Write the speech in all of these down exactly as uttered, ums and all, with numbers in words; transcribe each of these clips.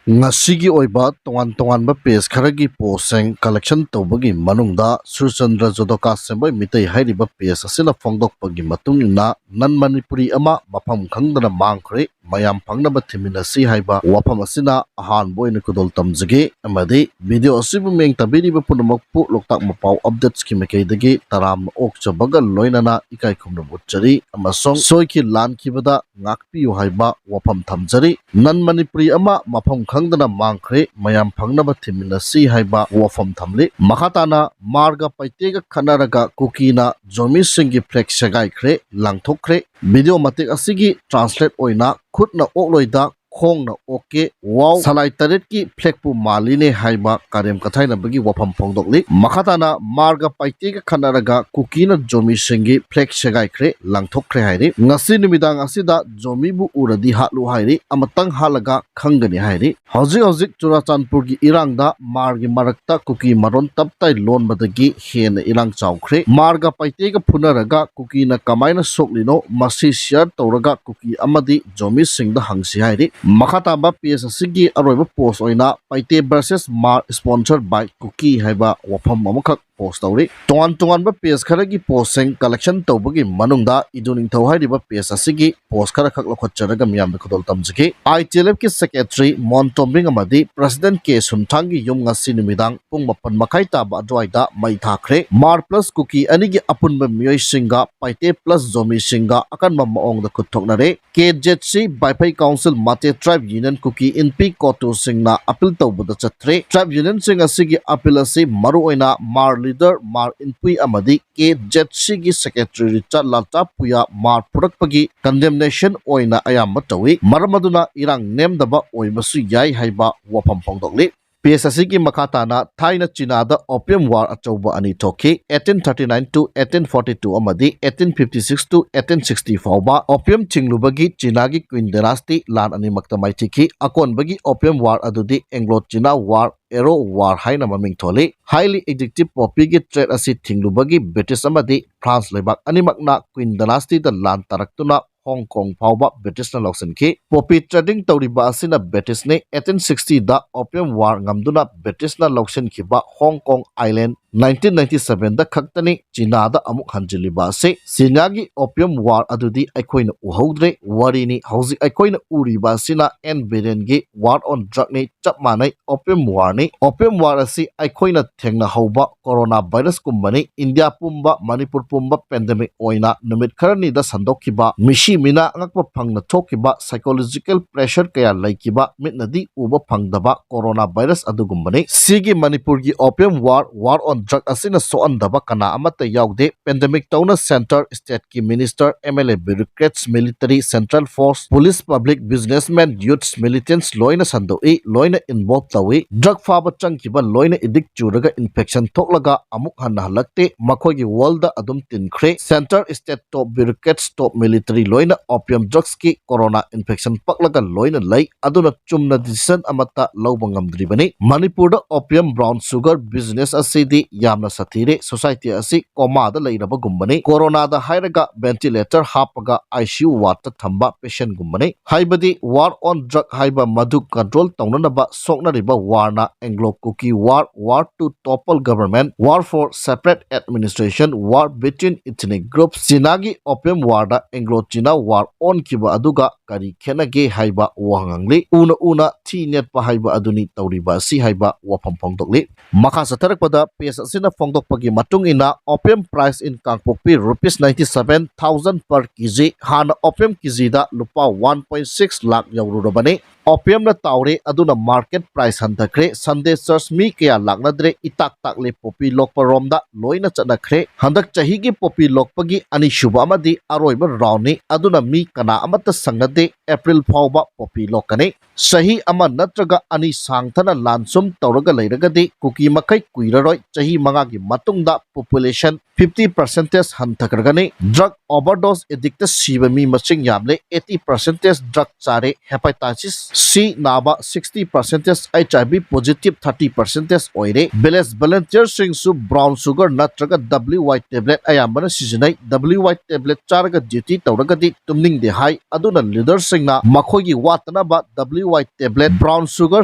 ꯉꯁꯤꯒꯤ ꯑꯣꯏꯕ ꯇꯣꯉꯥꯟ ꯇꯣꯉꯥꯟꯕ ꯄꯦꯖ ꯈꯔꯒꯤ ꯄꯣꯁꯁꯤꯡ ꯀꯂꯦꯛꯁꯟ ꯇꯧꯕꯒꯤ ꯃꯅꯨꯡꯗ ꯁꯨꯔꯆꯟꯗ꯭ꯔ ꯖꯣꯗꯣꯀꯥ ꯁꯦꯝꯕꯣꯏ ꯃꯤꯇꯩ ꯍꯥꯏꯔꯤꯕ ꯄꯦꯖ ꯑꯁꯤꯅ ꯐꯣꯡꯗꯣꯛꯄꯒꯤ ꯃꯇꯨꯡ ꯏꯟꯅ ꯅꯟ ꯃꯅꯤꯄꯨꯔꯤ ꯑꯃ ꯃꯐꯝ ꯈꯪꯗꯅ ꯃꯥꯡꯈ꯭ꯔꯦ, ꯃꯌꯥꯝ ꯐꯪꯅꯕ ꯊꯤꯃꯤꯟꯅꯁꯤ ꯍꯥꯏꯕ ꯋꯥꯐꯝ ꯑꯁꯤꯅ ꯑꯍꯥꯟꯕ ꯑꯣꯏꯅ ꯈꯨꯗꯣꯜ ꯇꯝꯖꯒꯦ꯫ ꯑꯃꯗꯤ ꯚꯤꯗꯤꯑꯣ ꯑꯁꯤꯕꯨ ꯃꯤꯠꯌꯦꯡ ꯇꯥꯕꯤꯔꯤꯕ ꯄꯨꯝꯅꯃꯛꯄꯨ ꯂꯣꯛꯇꯥꯛ ꯃꯄꯥꯎ ꯑꯞꯗꯦꯠꯁꯀꯤ ꯃꯥꯏꯀꯩꯗꯒꯤ ꯇꯔꯥꯝꯅ ꯑꯣꯛꯆꯕꯒ ꯂꯣꯏꯅꯅ ꯏꯀꯥꯏ ꯈꯨꯝꯅꯕ ꯎꯠꯆꯔꯤ ꯑꯃꯁꯨꯡ ꯁꯣꯏꯈꯤ ꯂꯥꯟꯈꯤꯕꯗ ꯉꯥꯛꯄꯤꯌꯨ ꯍꯥꯏꯕ ꯋꯥꯐꯝ ꯊꯝꯖꯔꯤ꯫ ꯅꯟ ꯃꯅꯤꯄꯨꯔꯤ ꯑꯃ ꯃꯐꯝ ꯈꯪꯗꯅ ꯃꯥꯡꯈ꯭ꯔꯦ, ꯃꯌꯥꯝ ꯐꯪꯅꯕ ꯊꯤꯃꯤꯟꯅꯁꯤ ꯍꯥꯏꯕ ꯋꯥꯐꯝ ꯊꯝꯂꯤ꯫ ꯃꯈꯥ ꯇꯥꯅ ꯃꯥꯔꯒ ꯄꯥꯏꯇꯦꯒ ꯈꯠꯅꯔꯒ ꯀꯨꯀꯤꯅ ꯖꯣꯃꯤꯁꯤꯡꯒꯤ ꯐ꯭ꯂꯦꯒ ꯁꯦꯒꯥꯏꯈ꯭ꯔꯦ, ꯂꯪꯊꯣꯛꯈ꯭ꯔꯦ꯫ ꯚꯤꯗꯤꯑꯣ ꯃꯇꯦꯛ ꯑꯁꯤꯒꯤ ꯇ꯭ꯔꯥꯟꯁꯂꯦꯠ ꯑꯣꯏꯅ ꯈꯨꯠꯅ ꯑꯣꯛꯂꯣꯏꯗ ꯈꯣꯡꯅ ꯑꯣꯛꯀꯦ, ꯋꯥꯎ, ꯁꯂꯥꯏ ꯇꯔꯦꯠꯀꯤ ꯐ꯭ꯂꯦꯒꯄꯨ ꯃꯥꯜꯂꯤꯅꯦ ꯍꯥꯏꯕ ꯀꯔꯦꯝ ꯀꯊꯥꯏꯅꯕꯒꯤ ꯋꯥꯐꯝ ꯐꯣꯡꯗꯣꯛꯂꯤ꯫ ꯃꯈꯥ ꯇꯥꯅ ꯃꯥꯔꯒ ꯄꯥꯏꯇꯦꯒ ꯈꯠꯅꯔꯒ ꯀꯨꯀꯤꯅ ꯖꯣꯃꯤꯁꯤꯡꯒꯤ ꯐ꯭ꯂꯦꯒ ꯁꯦꯒꯥꯏꯈ꯭ꯔꯦ, ꯂꯪꯊꯣꯛꯈ꯭ꯔꯦ ꯍꯥꯏꯔꯤ꯫ ꯉꯁꯤ ꯅꯨꯃꯤꯗꯥꯡ ꯑꯁꯤꯗ ꯖꯣꯃꯤꯕꯨ ꯎꯔꯗꯤ ꯍꯥꯠꯂꯨ ꯍꯥꯏꯔꯤ, ꯑꯃꯇꯪ ꯍꯥꯠꯂꯒ ꯈꯪꯒꯅꯤ ꯍꯥꯏꯔꯤ꯫ ꯍꯧꯖꯤꯛ ꯍꯧꯖꯤꯛ ꯆꯨꯔꯥꯆꯥꯟꯄꯨꯔꯒꯤ ꯏꯔꯥꯡꯗ ꯃꯥꯔꯒꯤ ꯃꯔꯛꯇ ꯀꯨꯀꯤ ꯃꯔꯣꯟ ꯇꯞ ꯇꯥꯏ ꯂꯣꯟꯕꯗꯒꯤ ꯍꯦꯟꯅ ꯏꯔꯥꯡ ꯆꯥꯎꯈ꯭ꯔꯦ꯫ ꯃꯥꯔꯒ ꯄꯥꯏꯇꯦꯒ ꯐꯨꯅꯔꯒ ꯀꯨꯀꯤꯅ ꯀꯃꯥꯏꯅ ꯁꯣꯛꯂꯤꯅꯣ, ꯃꯁꯤ ꯁꯤꯌꯔ ꯇꯧꯔꯒ ꯀꯨꯀꯤ ꯑꯃꯗꯤ ꯖꯣꯃꯤꯁꯤꯡꯗ ꯍꯪꯁꯤ ꯍꯥꯏꯔꯤ꯫ ꯃꯈꯥ ꯇꯥꯕ ꯄꯦꯖ ꯑꯁꯤꯒꯤ ꯑꯔꯣꯏꯕ ꯄꯣꯁ ꯑꯣꯏꯅ ꯄꯥꯏꯇꯦ ꯚꯔꯁꯦꯁ ꯃꯥꯔ ꯁ꯭ꯄꯣꯟꯁꯔ ꯕꯥꯏ ꯀꯨꯀꯤ ꯍꯥꯏꯕ ꯋꯥꯐꯝ ꯑꯃꯈꯛ ꯄꯣꯁ ꯇꯧꯔꯤ꯫ ꯇꯣꯉꯥꯟ ꯇꯣꯉꯥꯟꯕ ꯄꯦꯖ ꯈꯔꯒꯤ ꯄꯣꯁꯁꯤꯡ ꯀꯂꯦꯛꯁꯟ ꯇꯧꯕꯒꯤ ꯃꯅꯨꯡꯗ ꯏꯗꯨ ꯅꯤꯡꯊꯧ ꯍꯥꯏꯔꯤꯕ ꯄꯦꯖ ꯑꯁꯤꯒꯤ ꯄꯣꯁ ꯈꯔꯈꯛ ꯂꯧꯈꯠꯆꯔꯒ ꯃꯤꯌꯥꯝꯗ ꯈꯨꯗꯣꯜ ꯇꯝꯖꯒꯦ꯫ ꯑꯥꯏ ꯇꯤ ꯑꯦꯜ ꯑꯦꯐꯀꯤ ꯁꯦꯀ꯭ꯔꯦꯇꯔꯤ ꯃꯣꯟ ꯇꯣꯝꯕꯤꯡ ꯑꯃꯗꯤ ꯄ꯭ꯔꯁꯤꯗꯦꯟ ꯀꯦ ꯁꯨꯝꯊꯥꯡꯒꯤ ꯌꯨꯝ ꯉꯁꯤ ꯅꯨꯃꯤꯗꯥꯡ ꯄꯨꯡ ꯃꯥꯄꯟ ꯃꯈꯥꯏ ꯇꯥꯕ ꯑꯗꯨꯋꯥꯏꯗ ꯃꯩ ꯊꯥꯈ꯭ꯔꯦ꯫ ꯃꯥꯔ ꯄ꯭ꯂꯁ ꯀꯨꯀꯤ ꯑꯅꯤꯒꯤ ꯑꯄꯨꯟꯕ ꯃꯤꯑꯣꯏꯁꯤꯡꯒ ꯄꯥꯏꯇꯦ ꯄ꯭ꯂꯁ ꯖꯣꯃꯤꯁꯤꯡꯒ ꯑꯀꯟꯕ ꯃꯑꯣꯡꯗ ꯈꯨꯠ ꯊꯣꯛꯅꯔꯦ꯫ ꯀꯦ ꯖꯦꯠ ꯁꯤ ꯕꯥꯏꯐꯩ ꯀꯥꯎꯟꯁꯤꯜ ꯃꯥꯇꯦ ꯇ꯭ꯔꯥꯏꯕ ꯌꯨꯅꯤꯌꯟ ꯀꯨꯀꯤ ꯏꯟꯄꯤ ꯀꯣꯇꯨꯁꯤꯡꯅ ꯑꯄꯤꯜ ꯇꯧꯕꯗ ꯆꯠꯈ꯭ꯔꯦ꯫ ꯇ꯭ꯔꯥꯏꯕ ꯌꯨꯅꯤꯌꯟꯁꯤꯡ ꯑꯁꯤꯒꯤ ꯑꯄꯤꯜ ꯑꯁꯤ ꯃꯔꯨꯑꯣꯏꯅ ꯃꯥꯔ ꯂꯤꯗꯔ ꯃꯥꯔ ꯏꯟꯄꯨꯏ ꯑꯃꯗꯤ ꯀꯦ ꯖꯦꯠ ꯁꯤꯒꯤ ꯁꯦꯀ꯭ꯔꯦꯇꯔꯤ ꯔꯤꯆꯥꯔꯗ ꯂꯥꯜꯆꯥꯄꯨꯌꯥ ꯃꯥꯔ ꯐꯨꯔꯛꯄꯒꯤ ꯀꯟꯗꯦꯝꯅꯦꯁꯟ ꯑꯣꯏꯅ ꯑꯌꯥꯝꯕ ꯇꯧꯏ꯫ ꯃꯔꯝ ꯑꯗꯨꯅ ꯏꯔꯥꯡ ꯅꯦꯝꯗꯕ ꯑꯣꯏꯕꯁꯨ ꯌꯥꯏ ꯍꯥꯏꯕ ꯋꯥꯐꯝ ꯐꯣꯡꯗꯣꯛꯂꯤ꯫ ꯄꯦꯖ ꯑꯁꯤꯒꯤ ꯃꯈꯥ ꯇꯥꯅ ꯊꯥꯏꯅ ꯆꯤꯅꯥꯗ opium war ꯑꯆꯧꯕ ꯑꯅꯤ ꯊꯣꯛꯈꯤ꯫ eighteen thirty nine to eighteen forty two ꯑꯃꯗꯤ eighteen fifty six to eighteen sixty ꯐꯥꯎꯕ opium ꯊꯤꯡꯂꯨꯕꯒꯤ ꯆꯤꯅꯥꯒꯤ Qing dynasty ꯂꯥꯟ ꯑꯅꯤꯃꯛꯇ ꯃꯥꯏꯊꯤꯈꯤ꯫ ꯑꯀꯣꯟꯕꯒꯤ opium war ꯑꯗꯨꯗꯤ Anglo China war, Arrow war ꯍꯥꯏꯅ ꯃꯃꯤꯡ ꯊꯣꯜꯂꯤ꯫ Highly addictive poppyꯒꯤ trade ꯑꯁꯤ ꯊꯤꯡꯂꯨꯕꯒꯤ ꯕ꯭ꯔꯤꯇꯤꯁ ꯑꯃꯗꯤ ꯐ꯭ꯔꯥꯟꯁ ꯂꯩꯕꯥꯛ ꯑꯅꯤꯃꯛꯅ Qing dynastyꯗ ꯂꯥꯟ ꯇꯥꯔꯛꯇꯨꯅ ꯍꯣꯡ ꯀꯣꯡ ꯐꯥꯎꯕ ꯕ꯭ꯔꯤꯇꯤꯁꯅ ꯂꯧꯁꯤꯟꯈꯤ꯫ Poppy trading ꯇꯧꯔꯤꯕ ꯑꯁꯤꯅ ꯕ꯭ꯔꯤꯇꯤꯁꯅꯤ꯫ Eighteen sixty ꯗ Opium War ꯉꯝꯗꯨꯅ ꯕ꯭ꯔꯤꯇꯤꯁꯅ ꯂꯧꯁꯤꯟꯈꯤꯕ ꯍꯣꯡ ꯀꯣꯡ island nineteen ninety seven ꯗ ꯈꯛꯇꯅꯤ ꯆꯤꯅꯥꯗ ꯑꯃꯨꯛ ꯍꯟꯖꯤꯜꯂꯤꯕ ꯑꯁꯤ꯫ ꯆꯤꯅꯥꯒꯤ Opium War ꯑꯗꯨꯗꯤ ꯑꯩꯈꯣꯏꯅ ꯎꯍꯧꯗ꯭ꯔꯦ, ꯋꯥꯔꯤꯅꯤ꯫ ꯍꯧꯖꯤꯛ ꯑꯩꯈꯣꯏꯅ ꯎꯔꯤꯕ ꯑꯁꯤꯅ ꯑꯦꯟ ꯕꯤꯔꯦꯟꯒꯤ War on Drug ꯅꯤ꯫ ꯆꯞ ꯃꯥꯟꯅꯩ, Opium War ꯅꯤ꯫ Opium War ꯑꯁꯤ ꯑꯩꯈꯣꯏꯅ ꯊꯦꯡꯅꯍꯧꯕ corona virus ꯀꯨꯝꯕꯅꯤ꯫ ꯏꯟꯗꯤꯌꯥ ꯄꯨꯝꯕ, ꯃꯅꯤꯄꯨꯔ ꯄꯨꯝꯕ pandemic ꯑꯣꯏꯅ ꯅꯨꯃꯤꯠ ꯈꯔꯅꯤꯗ ꯁꯟꯗꯣꯛꯈꯤꯕ, ꯃꯤꯁꯤ ꯃꯤꯅꯥ ꯑꯉꯛꯄ ꯐꯪꯅ ꯊꯣꯛꯈꯤꯕ, psychological pressure ꯀꯌꯥ ꯂꯩꯈꯤꯕ, ꯃꯤꯠꯅꯗꯤ ꯎꯕ ꯐꯪꯗꯕ corona virus ꯑꯗꯨꯒꯨꯝꯕꯅꯤ꯫ ꯁꯤꯒꯤ ꯃꯅꯤꯄꯨꯔꯒꯤ Opium War, War on Drug ꯑꯁꯤꯅ ꯁꯣꯛꯍꯟꯗꯕ ꯀꯅꯥ ꯑꯃꯠꯇ ꯌꯥꯎꯗꯦ꯫ Pandemic ꯇꯧꯅ centre, state ꯀꯤ minister, M L A, bureaucrats, military, central force, police, public, businessman, youths, militants ꯂꯣꯏꯅ ꯁꯟꯗꯣꯛꯏ, ꯂꯣꯏꯅ involve ꯇꯧꯏ꯫ Drug ꯐꯥꯕ ꯆꯪꯈꯤꯕ ꯂꯣꯏꯅ addict ꯆꯨꯔꯒ infection ꯊꯣꯛꯂꯒ ꯑꯃꯨꯛ ꯍꯟꯅ ꯍꯜꯂꯛꯇꯦ, ꯃꯈꯣꯏꯒꯤ world ꯑꯗꯨꯝ ꯇꯤꯟꯈ꯭ꯔꯦ꯫ Centre, state, top bureaucrats, top military ꯂꯣꯏꯅ opium drugs ꯀꯤ corona infection ꯄꯛꯂꯒ ꯂꯣꯏꯅ ꯂꯩ꯫ ꯑꯗꯨꯅ ꯆꯨꯝꯅ decision ꯑꯃꯠꯇ ꯂꯧꯕ ꯉꯝꯗ꯭ꯔꯤꯕꯅꯤ꯫ ꯃꯅꯤꯄꯨꯔꯗ opium brown sugar business ꯑꯁꯤꯗꯤ ꯌꯥꯝꯅ ꯁꯥꯊꯤꯔꯦ꯫ Society ꯑꯁꯤ coma ꯗ ꯂꯩꯔꯕꯒꯨꯝꯕꯅꯤ꯫ Corona ꯗ ꯍꯥꯏꯔꯒ ventilator ꯍꯥꯞꯄꯒ I C U ward ꯇ ꯊꯝꯕ patient ꯒꯨꯝꯕꯅꯤ꯫ ꯍꯥꯏꯕꯗꯤ War on Drug ꯍꯥꯏꯕ ꯃꯗꯨ control ꯇꯧꯅꯅꯕ ꯁꯣꯛꯅꯔꯤꯕ war ꯅ Anglo Kuki War, War to topple government, War for separate administration, War between ethnic groups, ꯆꯤꯅꯥꯒꯤ Opium War the Anglo China War ꯑꯣꯟꯈꯤꯕ ꯑꯗꯨꯒ ꯀꯔꯤ ꯈꯦꯠꯅꯒꯦ ꯍꯥꯏꯕ ꯋꯥꯍꯪ ꯍꯪꯂꯤ꯫ ꯎꯅ ꯎꯅ ꯊꯤ ꯅꯦꯠꯄ ꯍꯥꯏꯕ ꯑꯗꯨꯅꯤ ꯇꯧꯔꯤꯕ ꯑꯁꯤ ꯍꯥꯏꯕ ꯋꯥꯐꯝ ꯐꯣꯡꯗꯣꯛꯂꯤ꯫ ꯃꯈꯥ ꯆꯠꯊꯔꯛꯄꯗ page ꯑꯁꯤꯅ ꯐꯣꯡꯗꯣꯛꯄꯒꯤ ꯃꯇꯨꯡ ꯏꯟꯅ opium price in Kangpokpi rupees ninety seven thousand per K G꯫ ꯍꯥꯟꯅ opium K G ꯗ ꯂꯨꯄꯥ one point six lakh ꯌꯧꯔꯨꯔꯕꯅꯤ꯫ Opium ꯅ ꯇꯥꯎꯔꯦ, ꯑꯗꯨꯅ market price ꯍꯟꯊꯈ꯭ꯔꯦ꯫ Sunday church ꯃꯤ ꯀꯌꯥ ꯂꯥꯛꯅꯗ꯭ꯔꯦ, ꯏꯇꯥꯛ ꯇꯥꯛꯂꯦ poppy ꯂꯣꯛꯄ ꯔꯣꯝꯗ ꯂꯣꯏꯅ ꯆꯠꯅꯈ꯭ꯔꯦ꯫ ꯍꯟꯗꯛ ꯆꯍꯤꯒꯤ poppy ꯂꯣꯛꯄꯒꯤ ꯑꯅꯤꯁꯨꯕ ꯑꯃꯗꯤ ꯑꯔꯣꯏꯕ round ꯅꯤ, ꯑꯗꯨꯅ ꯃꯤ ꯀꯅꯥ ꯑꯃꯠꯇ ꯁꯪꯅꯗꯦ꯫ April ꯐꯥꯎꯕ poppy ꯂꯣꯛꯀꯅꯤ꯫ ꯆꯍꯤ ꯑꯃ ꯅꯠꯇ꯭ꯔꯒ ꯑꯅꯤ ꯁꯥꯡꯊꯅ ꯂꯥꯟ ꯁꯨꯝ ꯇꯧꯔꯒ ꯂꯩꯔꯒꯗꯤ ꯀꯨꯀꯤ ꯃꯈꯩ ꯀꯨꯏꯔꯔꯣꯏ꯫ ꯆꯍꯤ ꯃꯉꯥꯒꯤ ꯃꯇꯨꯡꯗ population fifty percentage ꯍꯟꯊꯈ꯭ꯔꯒꯅꯤ꯫ Drug overdose addict ꯇ ꯁꯤꯕ ꯃꯤ ꯃꯁꯤꯡ ꯌꯥꯝꯂꯦ, eighty percentage drug ꯆꯥꯔꯦ꯫ Hepatitis C ꯅꯥꯕ sixty percentage, H I V positive thirty percentage ꯑꯣꯏꯔꯦ꯫ Village volunteerꯁꯤꯡꯁꯨ brown sugar ꯅꯠꯇ꯭ꯔꯒ W Y tablet ꯑꯌꯥꯝꯕꯅ ꯁꯤꯖꯤꯟꯅꯩ꯫ W Y tablet ꯆꯥꯔꯒ duty ꯇꯧꯔꯒꯗꯤ ꯇꯨꯝꯅꯤꯡꯗꯦ ꯍꯥꯏ꯫ ꯑꯗꯨꯅ leaderꯁꯤꯡꯅ ꯃꯈꯣꯏꯒꯤ ꯋꯥꯠꯇꯅꯕ W Y tablet, brown sugar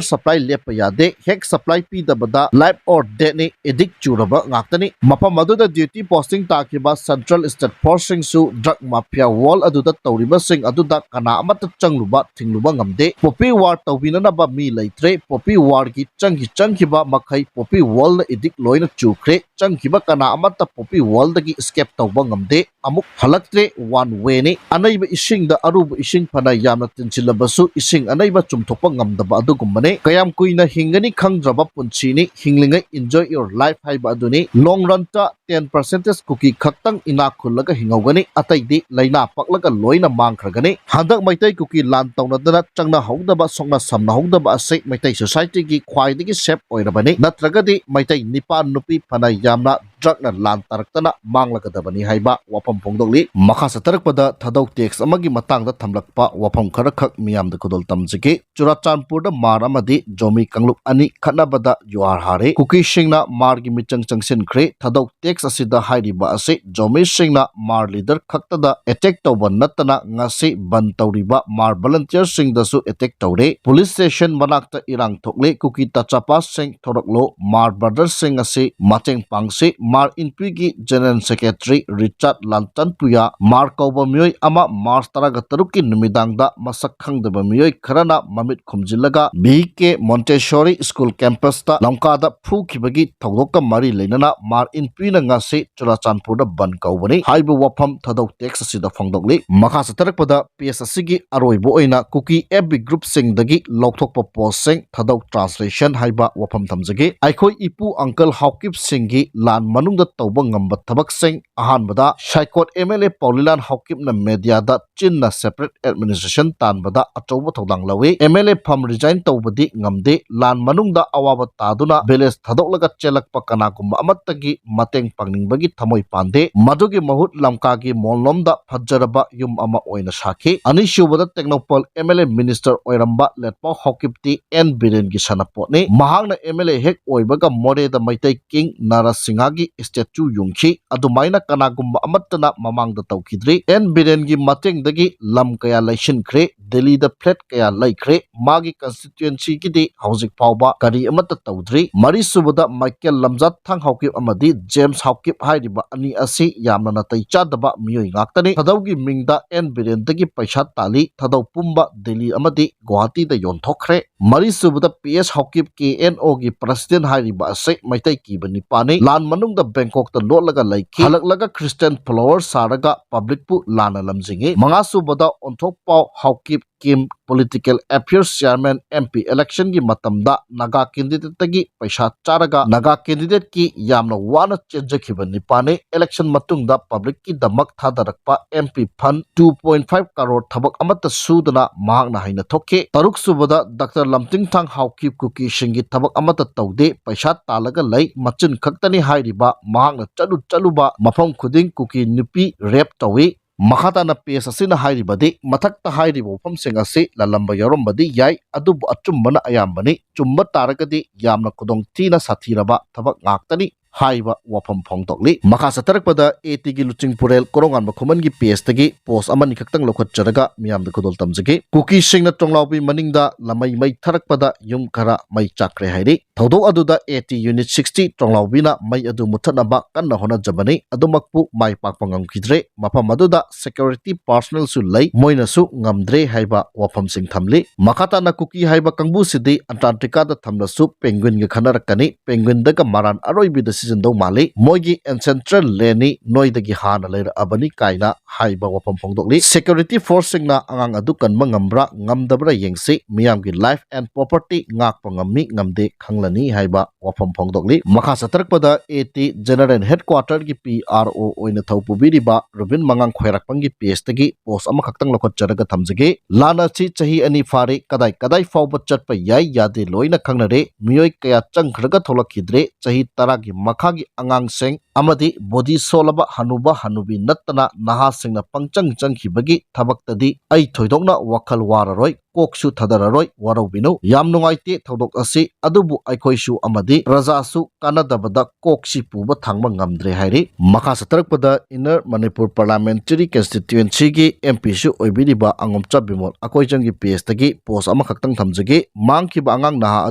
supply ꯂꯦꯞꯄ ꯌꯥꯗꯦ꯫ ꯍꯦꯛ supply ꯄꯤꯗꯕꯗ life or deathꯅꯤ, addict ꯆꯨꯔꯕ ꯉꯥꯛꯇꯅꯤ꯫ ꯃꯐꯝ ꯑꯗꯨꯗ duty posting ꯇꯥꯈꯤꯕ central state forceꯁꯤꯡꯁꯨ drug mafia world ꯑꯗꯨꯗ ꯇꯧꯔꯤꯕꯁꯤꯡ ꯑꯗꯨꯗ ꯀꯅꯥ ꯑꯃꯠꯇ ꯆꯪꯂꯨꯕ ꯊꯤꯡꯂꯨꯕ ꯉꯝꯗꯦ꯫ Poppy World ꯇꯧꯕꯤꯅꯅꯕ ꯃꯤ ꯂꯩꯇ꯭ꯔꯦ꯫ Poppy Worldꯒꯤ ꯆꯪꯈꯤ ꯆꯪꯈꯤꯕ ꯃꯈꯩ Poppy Worldꯅ addict ꯂꯣꯏꯅ ꯆꯨꯈ꯭ꯔꯦ꯫ ꯆꯪꯈꯤꯕ ꯀꯅꯥ ꯑꯃꯠꯇ Poppy Worldꯗꯒꯤ escape ꯇꯧꯕ ꯉꯝꯗꯦ꯫ ꯑꯃꯨꯛ ꯍꯜꯂꯛꯇ꯭ꯔꯦ, one wayꯅꯤ꯫ ꯑꯅꯩꯕ ꯏꯁꯤꯡꯗ ꯑꯔꯨꯕ ꯏꯁꯤꯡ ꯐꯅ ꯌꯥꯝꯅ ꯇꯤꯟꯁꯤꯜꯂꯕꯁꯨ ꯏꯁꯤꯡ ꯑꯅꯩꯕ ꯆꯨꯝꯊꯣꯛꯄ ꯉꯝꯗꯕ ꯑꯗꯨꯒꯨꯝꯕꯅꯤ꯫ ꯀꯌꯥꯝ ꯀꯨꯏꯅ ꯍꯤꯡꯒꯅꯤ ꯈꯪꯗ꯭ꯔꯕ ꯄꯨꯟꯁꯤꯅꯤ꯫ ꯍꯤꯡꯂꯤꯉꯩ enjoy your life ꯍꯥꯏꯕ ꯑꯗꯨꯅꯤ꯫ Long runꯇ ten percentage ꯀꯨꯀꯤ ꯈꯛꯇꯪ ꯏꯅꯥꯛ ꯈꯨꯜꯂꯒ ꯍꯤꯡꯍꯧꯒꯅꯤ, ꯑꯇꯩꯗꯤ ꯂꯥꯏꯅꯥ ꯄꯛꯂꯒ ꯂꯣꯏꯅ ꯃꯥꯡꯈ꯭ꯔꯒꯅꯤ꯫ ꯍꯟꯗꯛ ꯃꯩꯇꯩ ꯀꯨꯀꯤ ꯂꯥꯟ ꯇꯧꯅꯗꯅ ꯆꯪꯅꯍꯧꯗꯕ, ꯁꯣꯛꯅ ꯁꯝꯅꯍꯧꯗꯕ ꯑꯁꯤ ꯃꯩꯇꯩ societyꯒꯤ ꯈ꯭ꯋꯥꯏꯗꯒꯤ safe ꯑꯣꯏꯔꯕꯅꯤ꯫ ꯅꯠꯇ꯭ꯔꯒꯗꯤ ꯃꯩꯇꯩ ꯅꯤꯄꯥ ꯅꯨꯄꯤ ꯐꯅ ꯌꯥꯝꯅ drugꯅ ꯂꯥꯟ ꯇꯥꯔꯛꯇꯅ ꯃꯥꯡꯂꯒꯗꯕꯅꯤ ꯍꯥꯏꯕ ꯋꯥꯐꯝ ꯐꯣꯡꯗꯣꯛꯂꯤ꯫ ꯃꯈꯥ ꯆꯠꯊꯔꯛꯄꯗ ꯊꯥꯗꯧ text ꯑꯃꯒꯤ ꯃꯇꯥꯡꯗ ꯊꯝꯂꯛꯄ ꯋꯥꯐꯝ ꯈꯔꯈꯛ ꯃꯤꯌꯥꯝꯗ ꯈꯨꯗꯣꯜ ꯇꯝꯖꯒꯦ꯫ ꯆꯨꯔꯥꯆꯥꯟꯄꯨꯔꯗ ꯃꯥꯔ ꯑꯃꯗꯤ ꯖꯣꯃꯤ ꯀꯥꯡꯂꯨꯞ ꯑꯅꯤ ꯈꯠꯅꯕꯗ ꯌꯨꯍꯥꯔ ꯍꯥꯔꯦ꯫ ꯀꯨꯀꯤꯁꯤꯡꯅ ꯃꯥꯔꯒꯤ ꯃꯤꯆꯪ ꯆꯪꯁꯤꯟꯈ꯭ꯔꯦ꯫ ꯊꯥꯗꯧ text ꯑꯁꯤꯗ ꯍꯥꯏꯔꯤꯕ ꯑꯁꯤ ꯖꯣꯃꯤꯁꯤꯡꯅ ꯃꯥꯔ leader ꯈꯛꯇꯗ attack ꯇꯧꯕ ꯅꯠꯇꯅ ꯉꯁꯤ ꯕꯟ ꯇꯧꯔꯤꯕ ꯃꯥꯔ volunteerꯁꯤꯡꯗꯁꯨ attack ꯇꯧꯔꯦ꯫ Police station ꯃꯅꯥꯛꯇ ꯏꯔꯥꯡ ꯊꯣꯛꯂꯦ꯫ ꯀꯨꯀꯤ ꯇꯆꯥꯄꯥꯁꯤꯡ ꯊꯣꯔꯛꯂꯣ꯫ ꯃꯥꯔ brotherꯁꯤꯡ ꯑꯁꯤ ꯃꯇꯦꯡ ꯄꯥꯡꯁꯤ꯫ ꯃꯥꯔ ꯏꯟꯄꯤꯒꯤ general secretary ꯔꯤꯆꯥꯔꯗ ꯂꯥꯟꯆꯟꯄꯨꯌꯥ, ꯃꯥꯔ ꯀꯧꯕ ꯃꯤꯑꯣꯏ ꯑꯃ ꯃꯥꯔꯆ ꯇꯔꯥꯒ ꯇꯔꯨꯛꯀꯤ ꯅꯨꯃꯤꯗꯥꯡꯗ ꯃꯁꯛ ꯈꯪꯗꯕ ꯃꯤꯑꯣꯏ ꯈꯔꯅ ꯃꯃꯤꯠ ꯈꯨꯝꯖꯤꯜꯂꯒ ꯕꯤ ꯀꯦ ꯃꯣꯟꯇꯦꯁꯣꯔꯤ ꯁ꯭ꯀꯨꯜ campusꯇ ꯂꯝꯀꯥꯗ ꯐꯨꯈꯤꯕꯒꯤ ꯊꯧꯗꯣꯛꯀ ꯃꯔꯤ ꯂꯩꯅꯅ ꯃꯥꯔ ꯏꯟꯄꯤꯅ ꯉꯁꯤ ꯆꯨꯔꯥꯆꯥꯟꯄꯨꯔꯗ ꯕꯟ ꯀꯧꯕꯅꯤ ꯍꯥꯏꯕ ꯋꯥꯐꯝ ꯊꯥꯗꯧ text ꯑꯁꯤꯗ ꯐꯣꯡꯗꯣꯛꯂꯤ꯫ ꯃꯈꯥ ꯆꯠꯊꯔꯛꯄꯗ page ꯑꯁꯤꯒꯤ ꯑꯔꯣꯏꯕ ꯑꯣꯏꯅ ꯀꯨꯀꯤ F B groupꯁꯤꯡꯗꯒꯤ ꯂꯧꯊꯣꯛꯄ postꯁꯤꯡ ꯊꯥꯗꯧ translation ꯍꯥꯏꯕ ꯋꯥꯐꯝ ꯊꯝꯖꯒꯦ꯫ ꯑꯩꯈꯣꯏ ꯏꯄꯨ uncle ꯍꯥꯎꯀꯤꯞꯁꯤꯡꯒꯤ ꯂꯥꯟ ꯃꯅꯨꯡꯗ ꯇꯧꯕ ꯉꯝꯕ ꯊꯕꯛꯁꯤꯡ꯫ ꯑꯍꯥꯟꯕꯗ, ꯁꯥꯏꯀꯣꯠ M L A ꯄꯥꯎꯂꯤꯂꯥꯟ ꯍꯥꯎꯀꯤꯞꯅ media ꯗ ꯆꯤꯟꯅ separate administration ꯇꯥꯟꯕꯗ ꯑꯆꯧꯕ ꯊꯧꯗꯥꯡ ꯂꯧꯏ꯫ M L A ꯐꯝ resign ꯇꯧꯕꯗꯤ ꯉꯝꯗꯦ꯫ ꯂꯥꯟ ꯃꯅꯨꯡꯗ ꯑꯋꯥꯕ ꯇꯥꯗꯨꯅ village ꯊꯥꯗꯣꯛꯂꯒ ꯆꯦꯜꯂꯛꯄ ꯀꯅꯥꯒꯨꯝꯕ ꯑꯃꯠꯇꯒꯤ ꯃꯇꯦꯡ ꯄꯥꯡꯅꯤꯡꯕꯒꯤ ꯊꯃꯣꯏ ꯄꯥꯟꯗꯦ꯫ ꯃꯗꯨꯒꯤ ꯃꯍꯨꯠ ꯂꯝꯀꯥꯒꯤ ꯃꯣꯜꯂꯣꯝꯗ ꯐꯖꯔꯕ ꯌꯨꯝ ꯑꯃ ꯑꯣꯏꯅ ꯁꯥꯈꯤ꯫ ꯑꯅꯤꯁꯨꯕꯗ, Tengnoupal M L A minister ꯑꯣꯏꯔꯝꯕ ꯂꯦꯠꯄꯥꯎ ꯍꯥꯎꯀꯤꯞꯇꯤ N ꯕꯤꯔꯦꯟꯒꯤ ꯁꯥꯟꯅꯄꯣꯠꯅꯤ꯫ ꯃꯍꯥꯛꯅ M L A ꯍꯦꯛ ꯑꯣꯏꯕꯒ ꯃꯣꯔꯦꯗ ꯃꯩꯇꯩ king ꯅꯔꯁꯤꯡꯍꯒꯤ statue ꯌꯨꯡꯈꯤ꯫ ꯑꯗꯨꯃꯥꯏꯅ ꯀꯅꯥꯒꯨꯝꯕ ꯑꯃꯠꯇꯅ ꯃꯃꯥꯡꯗ ꯇꯧꯈꯤꯗ꯭ꯔꯤ꯫ N ꯕꯤꯔꯦꯟꯒꯤ ꯃꯇꯦꯡꯗꯒꯤ ꯂꯝ ꯀꯌꯥ ꯂꯩꯁꯤꯟꯈ꯭ꯔꯦ, ꯗꯦꯜꯂꯤꯗ flat ꯀꯌꯥ ꯂꯩꯈ꯭ꯔꯦ, ꯃꯥꯒꯤ constituency ꯒꯤꯗꯤ ꯍꯧꯖꯤꯛ ꯐꯥꯎꯕ ꯀꯔꯤ ꯑꯃꯠꯇ ꯇꯧꯗ꯭ꯔꯤ꯫ ꯃꯔꯤꯁꯨꯕꯗ, ꯃꯥꯏꯀꯦꯜ ꯂꯝꯖꯥꯠꯊꯥꯡ ꯍꯥꯎꯀꯤꯞ ꯑꯃꯗꯤ ꯖꯦꯝꯁ ꯍꯥꯎꯀꯤꯞ ꯍꯥꯏꯔꯤꯕ ꯑꯅꯤ ꯑꯁꯤ ꯌꯥꯝꯅ ꯅꯥꯇꯩ ꯆꯥꯗꯕ ꯃꯤꯑꯣꯏ ꯉꯥꯛꯇꯅꯤ꯫ ꯊꯥꯗꯧꯒꯤ ꯃꯤꯡꯗ N ꯕꯤꯔꯦꯟꯗꯒꯤ ꯄꯩꯁꯥ ꯇꯥꯜꯂꯤ꯫ ꯊꯥꯗꯧ ꯄꯨꯝꯕ ꯗꯦꯜꯂꯤ ꯑꯃꯗꯤ ꯒꯨꯋꯥꯍꯥꯇꯤꯗ ꯌꯣꯟꯊꯣꯛꯈ꯭ꯔꯦ꯫ ꯃꯔꯤꯁꯨꯕꯗ, P S Haokip, K N O ꯒꯤ president ꯍꯥꯏꯔꯤꯕ ꯑꯁꯤ ꯃꯩꯇꯩ ꯀꯤꯕ ꯅꯤꯄꯥꯅꯤ꯫ ꯂꯥꯟ ꯃꯅꯨꯡꯗ ꯕꯦꯡꯀꯣꯛꯇ ꯂꯣꯠꯂꯒ ꯂꯩꯈꯤ꯫ ꯍꯜꯂꯛꯂꯒ Christian follower ꯁꯥꯔꯒ public ꯄꯨ ꯂꯥꯟꯅ ꯂꯝꯖꯤꯡꯉꯤ꯫ ꯃꯉꯥꯁꯨꯕꯗ, ꯑꯣꯟꯊꯣꯛꯄꯥꯎ ꯍꯥꯎꯀꯤꯞ ꯀꯤꯝ, political affairs chairman, M P election ꯒꯤ ꯃꯇꯝꯗ ꯅꯥꯒꯥ candidate ꯇꯒꯤ ꯄꯩꯁꯥ ꯆꯥꯔꯒ ꯅꯥꯒꯥ candidate ꯀꯤ ꯌꯥꯝꯅ ꯋꯥꯅ ꯆꯦꯟꯖꯈꯤꯕ ꯅꯤꯄꯥꯅꯤ꯫ Election ꯃꯇꯨꯡꯗ public ꯀꯤꯗꯃꯛ ꯊꯥꯗꯔꯛꯄ M P fund two point five crore ꯊꯕꯛ ꯑꯃꯠꯇ ꯁꯨꯗꯅ ꯃꯍꯥꯛꯅ ꯍꯩꯅ ꯊꯣꯛꯈꯤ꯫ ꯇꯔꯨꯛꯁꯨꯕꯗ, Doctor ꯂꯝꯇꯤꯡꯊꯥꯡ ꯍꯥꯎꯀꯤꯞ ꯀꯨꯀꯤꯁꯤꯡꯒꯤ ꯊꯕꯛ ꯑꯃꯠꯇ ꯇꯧꯗꯦ, ꯄꯩꯁꯥ ꯇꯥꯜꯂꯒ ꯂꯩ, ꯃꯆꯤꯟ ꯈꯛꯇꯅꯤ ꯍꯥꯏꯔꯤꯕ ꯃꯍꯥꯛꯅ ꯆꯠꯂꯨ ꯆꯠꯂꯨꯕ ꯃꯐꯝ ꯈꯨꯗꯤꯡ ꯀꯨꯀꯤ ꯅꯨꯄꯤ rape ꯇꯧꯏ꯫ ꯃꯈꯥ ꯇꯥꯅ page ꯑꯁꯤꯅ ꯍꯥꯏꯔꯤꯕꯗꯤ, ꯃꯊꯛꯇ ꯍꯥꯏꯔꯤꯕ ꯋꯥꯐꯝꯁꯤꯡ ꯑꯁꯤ ꯂꯥꯜꯂꯝꯕ ꯌꯥꯎꯔꯝꯕꯗꯤ ꯌꯥꯏ, ꯑꯗꯨꯕꯨ ꯑꯆꯨꯝꯕꯅ ꯑꯌꯥꯝꯕꯅꯤ꯫ ꯆꯨꯝꯕ ꯇꯥꯔꯒꯗꯤ ꯌꯥꯝꯅ ꯈꯨꯗꯣꯡ ꯊꯤꯅ ꯁꯥꯊꯤꯔꯕ ꯊꯕꯛ ꯉꯥꯛꯇꯅꯤ ꯍꯥꯏꯕ ꯋꯥꯐꯝ ꯐꯣꯡꯗꯣꯛꯂꯤ꯫ ꯃꯈꯥ ꯆꯠꯊꯔꯛꯄꯗ, A T ꯒꯤ ꯂꯨꯆꯤꯡꯄꯨꯔꯦꯜ ꯀꯣꯔꯣꯉꯥꯟꯕ ꯈꯨꯃꯟꯒꯤ page ꯇꯒꯤ post ꯑꯃꯅꯤ ꯈꯛꯇꯪ ꯂꯧꯈꯠꯆꯔꯒ ꯃꯤꯌꯥꯝꯗ ꯈꯨꯗꯣꯜ ꯇꯝꯖꯒꯦ꯫ ꯀꯨꯀꯤꯁꯤꯡꯅ ꯇꯣꯡꯂꯥꯎꯕꯤ ꯃꯅꯤꯡꯗ ꯂꯃꯩ ꯃꯩ ꯊꯥꯔꯛꯄꯗ ꯌꯨꯝ ꯈꯔ ꯃꯩ ꯆꯥꯛꯈ꯭ꯔꯦ ꯍꯥꯏꯔꯤ꯫ ꯊꯧꯗꯣꯛ ꯑꯗꯨꯗ A T Unit sixty ꯇꯣꯡꯂꯥꯎꯕꯤꯅ ꯃꯩ ꯑꯗꯨ ꯃꯨꯊꯠꯅꯕ ꯀꯟꯅ ꯍꯣꯠꯅꯖꯕꯅꯤ, ꯑꯗꯨꯃꯛꯄꯨ ꯃꯥꯏ ꯄꯥꯛꯄ ꯉꯝꯈꯤꯗ꯭ꯔꯦ꯫ ꯃꯐꯝ ꯑꯗꯨꯗ security personnel ꯁꯨ ꯂꯩ, ꯃꯣꯏꯅꯁꯨ ꯉꯝꯗ꯭ꯔꯦ ꯍꯥꯏꯕ ꯋꯥꯐꯝꯁꯤꯡ ꯊꯝꯂꯤ꯫ ꯃꯈꯥ ꯇꯥꯅ ꯀꯨꯀꯤ ꯍꯥꯏꯕ ꯀꯥꯡꯕꯨꯁꯤꯗꯤ Antarctica ꯗ ꯊꯝꯂꯁꯨ penguin ꯒ ꯈꯟꯅꯔꯛꯀꯅꯤ, penguin ꯗꯒ ꯃꯔꯥꯟ ꯑꯔꯣꯏꯕꯤꯗ ꯊꯤꯖꯤꯟꯗꯧ ꯃꯥꯜꯂꯤ꯫ ꯃꯣꯏꯒꯤ ancestral land ꯅꯤ, ꯅꯣꯏꯗꯒꯤ ꯍꯥꯟꯅ ꯂꯩꯔꯛꯑꯕꯅꯤ ꯀꯥꯏꯅ ꯍꯥꯏꯕ ꯋꯥꯐꯝ ꯐꯣꯡꯗꯣꯛꯂꯤ꯫ Security force ꯁꯤꯡꯅ ꯑꯉꯥꯡ ꯑꯗꯨ ꯀꯟꯕ ꯉꯝꯕ꯭ꯔꯥ ꯉꯝꯗꯕ꯭ꯔꯥ ꯌꯦꯡꯁꯤ, ꯃꯤꯌꯥꯝꯒꯤ life and property ꯉꯥꯛꯄ ꯉꯝꯃꯤ ꯉꯝꯗꯦ ꯈꯪꯂꯅꯤ ꯍꯥꯏꯕ ꯋꯥꯐꯝ ꯐꯣꯡꯗꯣꯛꯂꯤ꯫ ꯃꯈꯥ ꯆꯠꯊꯔꯛꯄꯗ AT General Headquarter ꯒꯤ P R O ꯑꯣꯏꯅ ꯊꯧ ꯄꯨꯕꯤꯔꯤꯕ ꯔꯨꯕꯤꯟ ꯃꯉꯥꯡ ꯈ꯭ꯋꯥꯏꯔꯥꯛꯄꯝꯒꯤ page ꯇꯒꯤ post ꯑꯃꯈꯛꯇꯪ ꯂꯧꯈꯠꯆꯔꯒ ꯊꯝꯖꯒꯦ꯫ ꯂꯥꯟ ꯑꯁꯤ ꯆꯍꯤ ꯑꯅꯤ ꯐꯥꯔꯦ, ꯀꯗꯥꯏ ꯀꯗꯥꯏ ꯐꯥꯎꯕ ꯆꯠꯄ ꯌꯥꯏ ꯌꯥꯗꯦ ꯂꯣꯏꯅ ꯈꯪꯅꯔꯦ꯫ ꯃꯤꯑꯣꯏ ꯀꯌꯥ ꯆꯪꯈ꯭ꯔꯒ ꯊꯣꯛꯂꯛꯈꯤꯗ꯭ꯔꯦ꯫ ꯆꯍꯤ ꯇꯔꯥꯒꯤ ꯃꯈꯥꯒꯤ ꯑꯉꯥꯡꯁꯤꯡ ꯑꯃꯗꯤ body ꯁꯣꯜꯂꯕ ꯍꯅꯨꯕ ꯍꯅꯨꯕꯤ ꯅꯠꯇꯅ ꯅꯍꯥꯁꯤꯡꯅ ꯄꯪꯆꯪ ꯆꯪꯈꯤꯕꯒꯤ ꯊꯕꯛꯇꯗꯤ ꯑꯩ ꯊꯣꯏꯗꯣꯛꯅ ꯋꯥꯈꯜ ꯋꯥꯔꯔꯣꯏ, ꯀꯣꯛꯁꯨ ꯊꯥꯗꯔꯔꯣꯏ꯫ ꯋꯥꯔꯧꯕꯤꯅꯨ, ꯌꯥꯝ ꯅꯨꯡꯉꯥꯏꯇꯦ ꯊꯧꯗꯣꯛ ꯑꯁꯤ, ꯑꯗꯨꯕꯨ ꯑꯩꯈꯣꯏꯁꯨ ꯑꯃꯗꯤ ꯄ꯭ꯔꯖꯥꯁꯨ ꯀꯥꯟꯅꯗꯕꯗ ꯀꯣꯛꯁꯤ ꯄꯨꯕ ꯊꯥꯡꯕ ꯉꯝꯗ꯭ꯔꯦ ꯍꯥꯏꯔꯤ꯫ ꯃꯈꯥ ꯆꯠꯊꯔꯛꯄꯗ Inner Manipur Parliamentary Constituency ꯒꯤ MP ꯁꯨ ꯑꯣꯏꯕꯤꯔꯤꯕ ꯑꯉꯣꯝꯆꯥ ꯕꯤꯃꯣꯜ ꯑꯀꯣꯏꯖꯝꯒꯤ page ꯇꯒꯤ post ꯑꯃꯈꯛꯇꯪ ꯊꯝꯖꯒꯦ꯫ ꯃꯥꯡꯈꯤꯕ ꯑꯉꯥꯡ ꯅꯍꯥ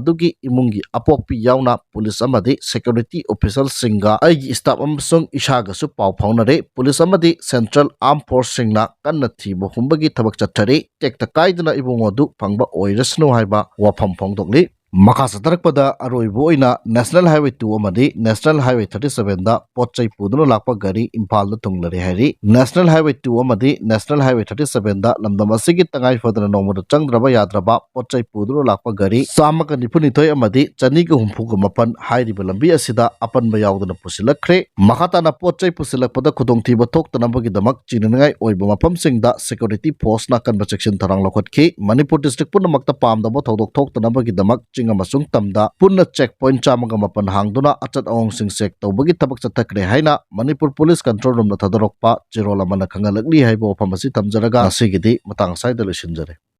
ꯑꯗꯨꯒꯤ ꯏꯃꯨꯡꯒꯤ ꯑꯄꯣꯛꯄꯤ ꯌꯥꯎꯅ police ꯑꯃꯗꯤ security official ꯁꯤꯡꯒ ꯑꯩꯒꯤ staff ꯑꯃꯁꯨꯡ ꯏꯁꯥꯒꯁꯨ ꯄꯥꯎ ꯐꯥꯎꯅꯔꯦ꯫ Police ꯑꯃꯗꯤ Central Armed Force ꯁꯤꯡꯅ ꯀꯟꯅ ꯊꯤꯕ ꯍꯨꯝꯕꯒꯤ ꯊꯕꯛ ꯆꯠꯊꯔꯤ꯫ ꯇꯦꯛꯇ ꯀꯥꯏꯗꯅ ꯏꯕꯨꯡꯉꯣ ꯑꯗꯨ ꯐꯪꯕ ꯑꯣꯏꯔꯁꯅꯨ ꯍꯥꯏꯕ ꯋꯥꯐꯝ ꯐꯣꯡꯗꯣꯛꯂꯤ꯫ ꯃꯈꯥ ꯆꯠꯊꯔꯛꯄꯗ ꯑꯔꯣꯏꯕ ꯑꯣꯏꯅ National Highway two ꯑꯃꯗꯤ National Highway thirty seven ꯗ ꯄꯣꯠ ꯆꯩ ꯄꯨꯗꯨꯅ ꯂꯥꯛꯄ ꯒꯥꯔꯤ ꯏꯝꯐꯥꯜꯗ ꯊꯨꯡꯂꯔꯦ ꯍꯥꯏꯔꯤ꯫ National Highway two ꯑꯃꯗꯤ National Highway thirty seven ꯗ ꯂꯝꯗꯝ ꯑꯁꯤꯒꯤ ꯇꯉꯥꯏ ꯐꯗꯅ ꯅꯣꯡꯃꯗ ꯆꯪꯗ꯭ꯔꯕ ꯌꯥꯗ꯭ꯔꯕ ꯄꯣꯠ ꯆꯩ ꯄꯨꯗꯨꯅ ꯂꯥꯛꯄ ꯒꯥꯔꯤ ꯆꯥꯝꯃꯒ ꯅꯤꯐꯨ ꯅꯤꯊꯣꯏ ꯑꯃꯗꯤ ꯆꯅꯤꯒ ꯍꯨꯝꯐꯨꯒ ꯃꯥꯄꯟ ꯍꯥꯏꯔꯤꯕ ꯂꯝꯕꯤ ꯑꯁꯤꯗ ꯑꯄꯟꯕ ꯌꯥꯎꯗꯅ ꯄꯨꯁꯤꯜꯂꯛꯈ꯭ꯔꯦ꯫ ꯃꯈꯥ ꯇꯥꯅ ꯄꯣꯠ ꯆꯩ ꯄꯨꯁꯤꯜꯂꯛꯄꯗ ꯈꯨꯗꯣꯡꯊꯤꯕ ꯊꯣꯛꯇꯅꯕꯒꯤꯗꯃꯛ ꯆꯤꯡꯅꯅꯤꯡꯉꯥꯏ ꯑꯣꯏꯕ ꯃꯐꯝꯁꯤꯡꯗ security force ꯅ ꯑꯀꯟꯕ ꯆꯦꯛꯁꯤꯟ ꯊꯧꯔꯥꯡ ꯂꯧꯈꯠꯈꯤ꯫ ꯃꯅꯤꯄꯨꯔ district ꯄꯨꯝꯅꯃꯛꯇ ꯄꯥꯝꯗꯕ ꯊꯧꯗꯣꯛ ꯊꯣꯛꯇꯅꯕꯒꯤꯗꯃꯛ ꯆꯤꯡ ꯑꯃꯁꯨꯡ ꯇꯝꯗ ꯄꯨꯟꯅ check point ꯆꯥꯝꯃꯒ ꯃꯥꯄꯟ ꯍꯥꯡꯗꯨꯅ ꯑꯆꯠ ꯑꯑꯣꯡꯁꯤꯡ check ꯇꯧꯕꯒꯤ ꯊꯕꯛ ꯆꯠꯊꯈ꯭ꯔꯦ ꯍꯥꯏꯅ ꯃꯅꯤꯄꯨꯔ Police Control Room ꯅ ꯊꯥꯗꯣꯔꯛꯄ ꯆꯦꯔꯣꯜ ꯑꯃꯅ ꯈꯪꯍꯜꯂꯛꯂꯤ ꯍꯥꯏꯕ ꯋꯥꯐꯝ ꯑꯁꯤ ꯊꯝꯖꯔꯒ ꯉꯁꯤꯒꯤꯗꯤ ꯃꯇꯥꯡ ꯑꯁ꯭ꯋꯥꯏꯗ ꯂꯣꯏꯁꯤꯟꯖꯔꯦ꯫